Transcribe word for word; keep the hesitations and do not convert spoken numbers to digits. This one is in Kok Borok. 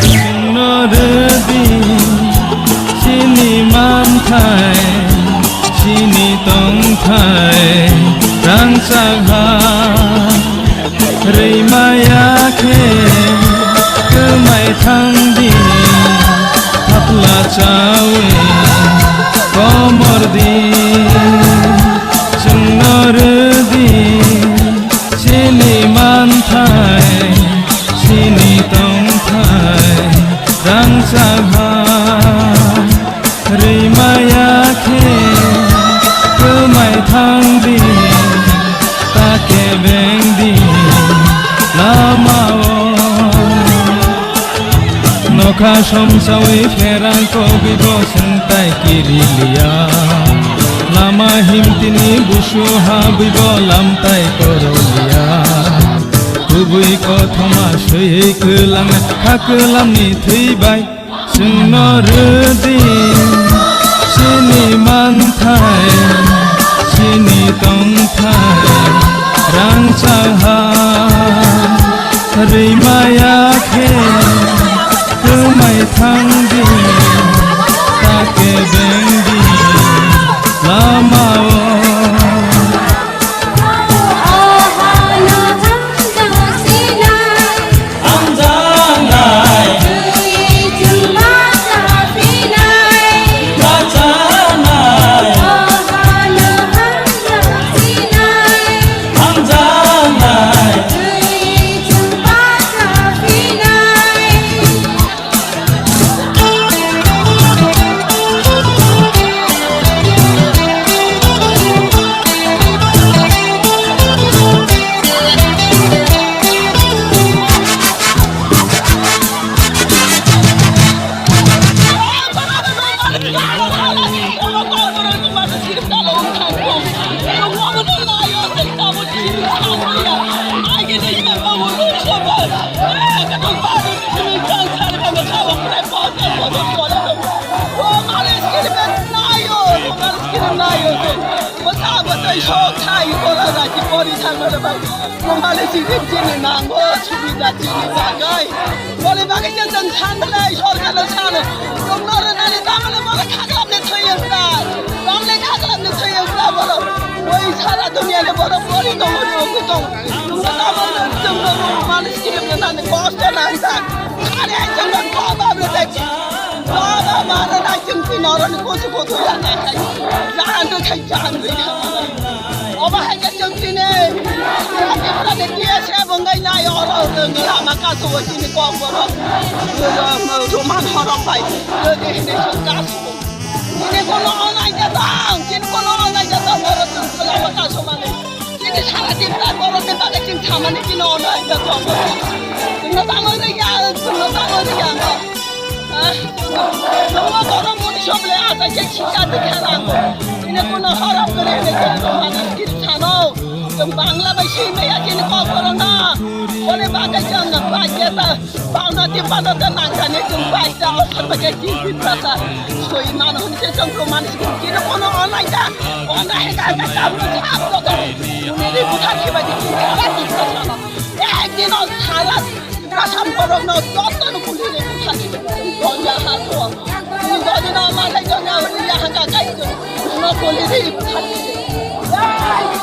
Chwngno rwdi chini manthai, chini tongthai rangchak ha. Rwi maya khe kwmai thangdi, thapla chawi komor di. Chwngno rwdi chini manthai, chini tongthai rangchak ha. Rwi maya khe kwmai thangdi, ta kebengdi lamao. Nokha somsawi pherang kogwi bo swngtai kiriliya. Lama himtini busu habwi bo lamtai koroliya. Kubui kothoma swiwi kwlangna kha kwlamni thwi bai. Chwngno rwdi chini manthai, chini tongthai rangchak ha. Rwi maya khe kwmai thangdi, ta kebengdi lamao. Bole bagwi se chwng sanle, sorkarno sano. Chwngno rwnani tamle bole khaklamni thwi wngkha. Tamle khaklamni thwi wngkha bole. Oi sara duniani borok bole tongo, rwgwi tongo. Chwngno tamo chwngno rw mani scheme rwnani kosto nangkha. Are chwngno baba rwdai. Baba mara nai chwng twi noroni kusu kusu ya nai khai. Jahan rw khai, jahan rw khai. Obo hai khe chwng tini Tripura ni T S F wngwi nai oro chwng lama kasu o chini kok borok Roman horok bai rwdi hinwi chwng kasu. Chini kono onai jatang, chini kono onai jatang oro chwng lama kasu mani. Chini sara Tripura borok ni bagwi chwng samani chini onai jatang. Chwngno tamo rwya, chwngno tamo rwya. Nungno borok muni soble ata khe khika de kharang. Ini kono horok kore de khe mani kiri thano. Chwng Bangla bai swi maya kini kok borok na. Bole bagai chwng na bai khe ta. Bangla ti bana ta nang kani chwng bai ta o thar bai khe kiri prasa. Soi mano hwn khe chwng ko mani kiri kono onai ta. Onai ta ta kam no thap to. Ini di buthar khe bai di kiri khala di prasa. Ek din o khala. Kasam borokno jotono kuli ni bwkhani gonja ha thung. Ni gojino ma khai jona hwnwi ya haka kai jona kuli ni bwkhani.